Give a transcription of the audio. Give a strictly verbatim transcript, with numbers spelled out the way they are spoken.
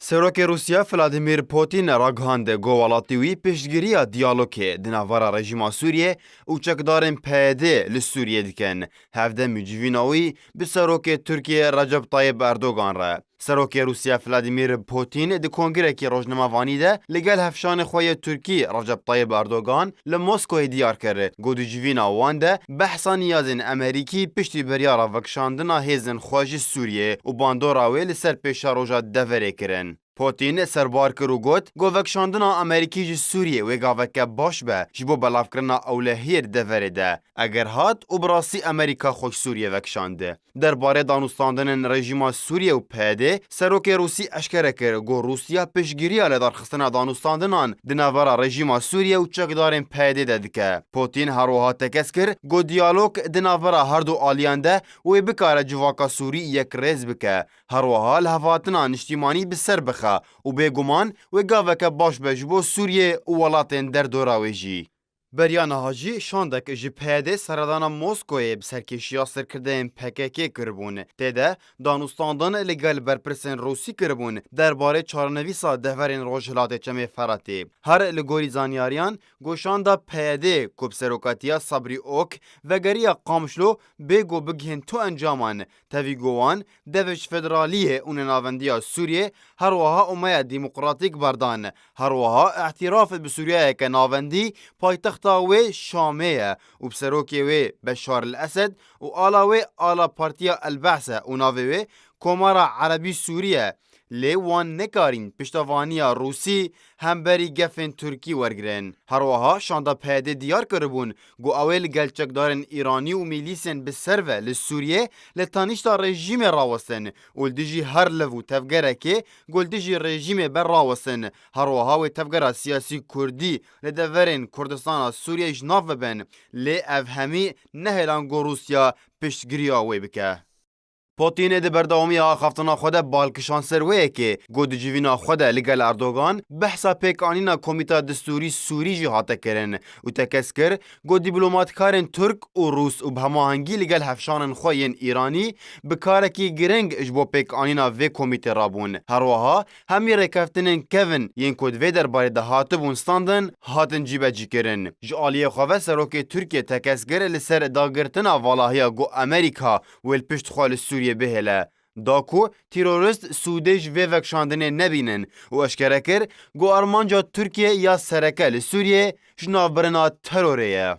Serokê Rûsya Vladimir Putin ragihand ku welatî wî piştgiriya diyalogê di navbera rejîma Sûriyê û çekdarên P Y D li Sûriyê dikin. Hevdem û civîna wî bi serokê Tirkiyê Recep Tayyip Erdogan re. Serokê Rûsya Vladimir Putin di kongrekî rojnamevanî de li gel hevşanê xwe yê Tirkî Recep Tayyip Erdogan li Moskoyê diyar kir ku di civîna wan de behsa niyazên Amerîkî piştî biryara vekişandina hêzên xwe ji Sûriyê û bandora wê li ser pêşeroja deverê kirin. Putin serbar kir û got ku vekişandina Amerîkî ji Sûriyê wê gaveke baş be ji bo belavkirina ewlehiyê di deverê de, eger hat û bi rastî Amerîka xwe ji Sûriyê vekişand. Derbarê danûstandinên rejîma Sûriyê û P Y D, serokê Rûsî eşkere kir ku Rûsya piştgiriya li darxistina danûstandinan di navbera rejîma Sûriyê û çekdarên P Y D de dike. Putin her wiha tekez kir ku diyalog di navbera her du aliyan de wê bikare civaka Sûrî yekrêz bike. Her wiha lihevhatina niştîmanî bi ser bixe û bêguman wê gaveke baş be ji bo Sûriyê û welatên derdora wê jî. Beriya niha jî şandek ji P Y D seredana Moskoyê bi serkêşiya serkirdeyên P K K kiribûn. Tê de danûstandin li gel berpirsên Rûsî kiribûn derbarê çarenivîsa deverên Rojhilatê Çemê Feratê. Her li gorî zanyariyan, ku şanda P Y D ku bi serokatiya Sabrî Ok vegeriya Qamişlo bê ku bigihên tu encaman, tevî ku wan devê ji federaliyê û nenavendiya Sûriyê, her wiha umeya demokratîk berdan. Her wiha îtiraf bi Sûriyeyeke navendî paytexta wê Şamê ye û bi serokê wê Beşar el Esed û ala wê ala Partiya El Be'se û navê wê Komara Erebî Sûrî ye. Lê wan nekarîn piştevaniya Rûsî hemberî gefên Tirkî wergirin. Her wiha şanda P Y D diyar kiribûn ku ew ê li gel çekdarên Îranî û mîlîsên bi ser ve li Sûriyê li tanîşta rejîmê rawestin û li dijî her liv û tevgerekê ku li dijî rejîmê be rawestin. Her wiha wê tevgera siyasî kurdî li deverên Kurdistana Sûriyê ji nav bibin. Lê ev hemî nehêlan ku Rûsya piştgiriya wê bike. Putin di berdewamiya axaftina xwe de bal kişand ser wê yekê, ku di civîna xwe de li gel Erdogan behsa pêkanîna Komîta Distûrî Sûrî jî hate kirin û tekez kir ku dîplomatkarên Tirk û Rûs û bi hemahengî li gel hevşanên xwe yên Îranî bi karekî giring ji bo pêkanîna vê komîtê rabûn. Her wiha hemî rêkeftinên kevin yên ku di vê derbarê de hatibûn standin, hatin cîbecîkirin. Ji aliyê xwe ve serokê Tirkiyê tekez kir li ser dagirtina valahiya ku Amerîka wê li pişt xwe li Sûriyê bihêle, da ku terorist sûdê ji vê vekişandinê nebînin û eşkere kir ku armanca Tirkiyê ya sereke li Sûriyê ji navbirina terorê ye.